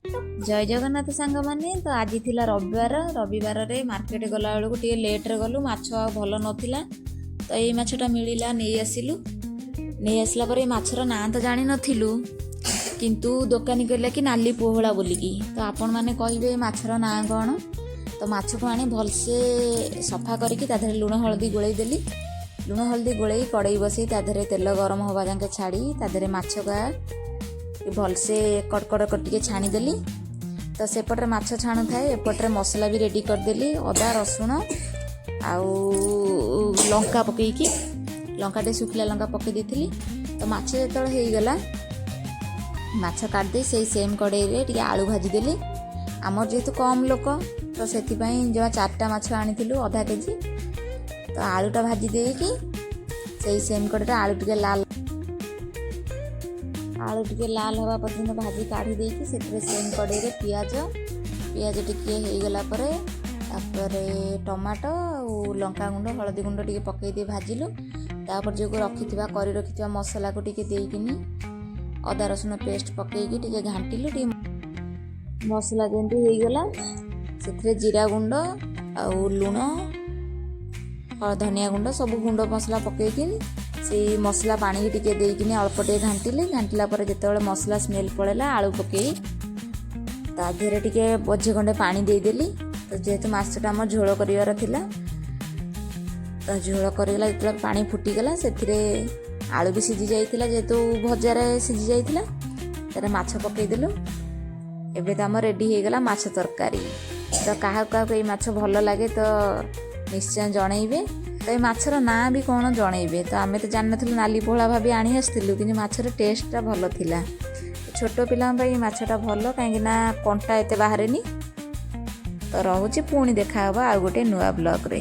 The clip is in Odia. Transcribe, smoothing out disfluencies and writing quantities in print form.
ଜୟ ଜଗନ୍ନାଥ ସାଙ୍ଗମାନେ। ତ ଆଜି ଥିଲା ରବିବାର। ରବିବାରରେ ମାର୍କେଟ ଗଲାବେଳକୁ ଟିକେ ଲେଟ୍ରେ ଗଲୁ। ମାଛ ଆଉ ଭଲ ନଥିଲା, ତ ଏଇ ମାଛଟା ମିଳିଲା, ନେଇ ଆସିଲୁ। ନେଇ ଆସିଲା ପରେ ଏଇ ମାଛର ନାଁ ତ ଜାଣିନଥିଲୁ, କିନ୍ତୁ ଦୋକାନୀ କହିଲା କି ନାଲି ପୋହଳା ବୋଲିକି। ତ ଆପଣମାନେ କହିବେ ଏ ମାଛର ନାଁ କ'ଣ? ତ ମାଛକୁ ଆଣି ଭଲସେ ସଫା କରିକି ତା ଦେହରେ ଲୁଣ ହଳଦୀ ଗୋଳେଇ ଦେଲି। ଲୁଣ ହଳଦୀ ଗୋଳେଇ କଡ଼େଇ ବସେଇ ତା ଦେହରେ ତେଲ ଗରମ ହେବା ଯାକେ ଛାଡ଼ି ତା ଦେହରେ ମାଛକା ଭଲସେ କଡ଼କଡ଼ କରି ଟିକେ ଛାଣିଦେଲି। ତ ସେପଟରେ ମାଛ ଛାଣୁଥାଏ, ଏପଟରେ ମସଲା ବି ରେଡ଼ି କରିଦେଲି। ଅଦା, ରସୁଣ ଆଉ ଲଙ୍କା ପକେଇକି, ଲଙ୍କା ଟିକେ, ଶୁଖିଲା ଲଙ୍କା ପକେଇ ଦେଇଥିଲି। ତ ମାଛ ଯେତେବେଳେ ହେଇଗଲା, ମାଛ କାଟିଦେଇ ସେଇ ସେମ୍ କଡ଼େଇରେ ଟିକେ ଆଳୁ ଭାଜିଦେଲି। ଆମର ଯେହେତୁ କମ୍ ଲୋକ, ତ ସେଥିପାଇଁ ଜମା ଚାରିଟା ମାଛ ଆଣିଥିଲୁ, ଅଧା କେଜି। ତ ଆଳୁଟା ଭାଜି ଦେଇକି ସେଇ ସେମ୍ କଡ଼େଇରେ ଆଳୁ ଟିକେ ଲାଲ ହେବା ପର୍ଯ୍ୟନ୍ତ ଭାଜି କାଢ଼ି ଦେଇକି ସେଥିରେ ସେମ୍ କଡ଼େଇରେ ପିଆଜ, ପିଆଜ ଟିକେ ହେଇଗଲା ପରେ ତାପରେ ଟମାଟୋ ଆଉ ଲଙ୍କା ଗୁଣ୍ଡ, ହଳଦୀ ଗୁଣ୍ଡ ଟିକେ ପକେଇ ଦେଇ ଭାଜିଲୁ। ତାପରେ ଯୋଉ କରି ରଖିଥିବା ମସଲାକୁ ଟିକେ ଦେଇକିନି, ଅଦା ରସୁଣ ପେଷ୍ଟ ପକେଇକି ଟିକେ ଘାଣ୍ଟିଲୁ। ଟିକେ ମସଲା ଯେମିତି ହେଇଗଲା, ସେଥିରେ ଜିରା ଗୁଣ୍ଡ ଆଉ ଲୁଣ, ଧନିଆ ଗୁଣ୍ଡ, ସବୁ ଗୁଣ୍ଡ ମସଲା ପକେଇକି ସେଇ ମସଲା ପାଣିକି ଟିକେ ଦେଇକିନି ଅଳ୍ପ ଟିକେ ଘାଣ୍ଟିଲି। ଘାଣ୍ଟିଲା ପରେ ଯେତେବେଳେ ମସଲା ସ୍ମେଲ୍ ପଳେଇଲା, ଆଳୁ ପକେଇ ତା ଦେହରେ ଟିକେ ବୋଝେ ଖଣ୍ଡେ ପାଣି ଦେଇଦେଲି। ତ ଯେହେତୁ ମାଛଟା ଆମର ଝୋଳ କରିବାର ଥିଲା, ତ ଝୋଳ କରିଗଲା। ଯେତେବେଳେ ପାଣି ଫୁଟିଗଲା, ସେଥିରେ ଆଳୁ ବି ସିଝି ଯାଇଥିଲା, ଯେହେତୁ ଭଜାରେ ସିଝି ଯାଇଥିଲା। ତାରେ ମାଛ ପକେଇଦେଲୁ। ଏବେ ତ ଆମର ରେଡ଼ି ହେଇଗଲା ମାଛ ତରକାରୀ। ତ କାହାକୁ କାହାକୁ ଏଇ ମାଛ ଭଲ ଲାଗେ, ତ ନିଶ୍ଚୟ ଜଣେଇବେ। ତ ଏଇ ମାଛର ନାଁ ବି କ'ଣ ଜଣେଇବେ। ତ ଆମେ ତ ଜାଣିନଥିଲୁ, ନାଲି ପୋହଳା ଭାବି ଆଣି ଆସିଥିଲୁ, କିନ୍ତୁ ମାଛର ଟେଷ୍ଟଟା ଭଲ ଥିଲା। ଛୋଟ ପିଲାଙ୍କ ପାଇଁ ଏଇ ମାଛଟା ଭଲ, କାହିଁକି ନା କଣ୍ଟା ଏତେ ବାହାରେନି। ତ ରହୁଛି, ପୁଣି ଦେଖାହେବ ଆଉ ଗୋଟେ ନୂଆ ବ୍ଲଗ୍ରେ।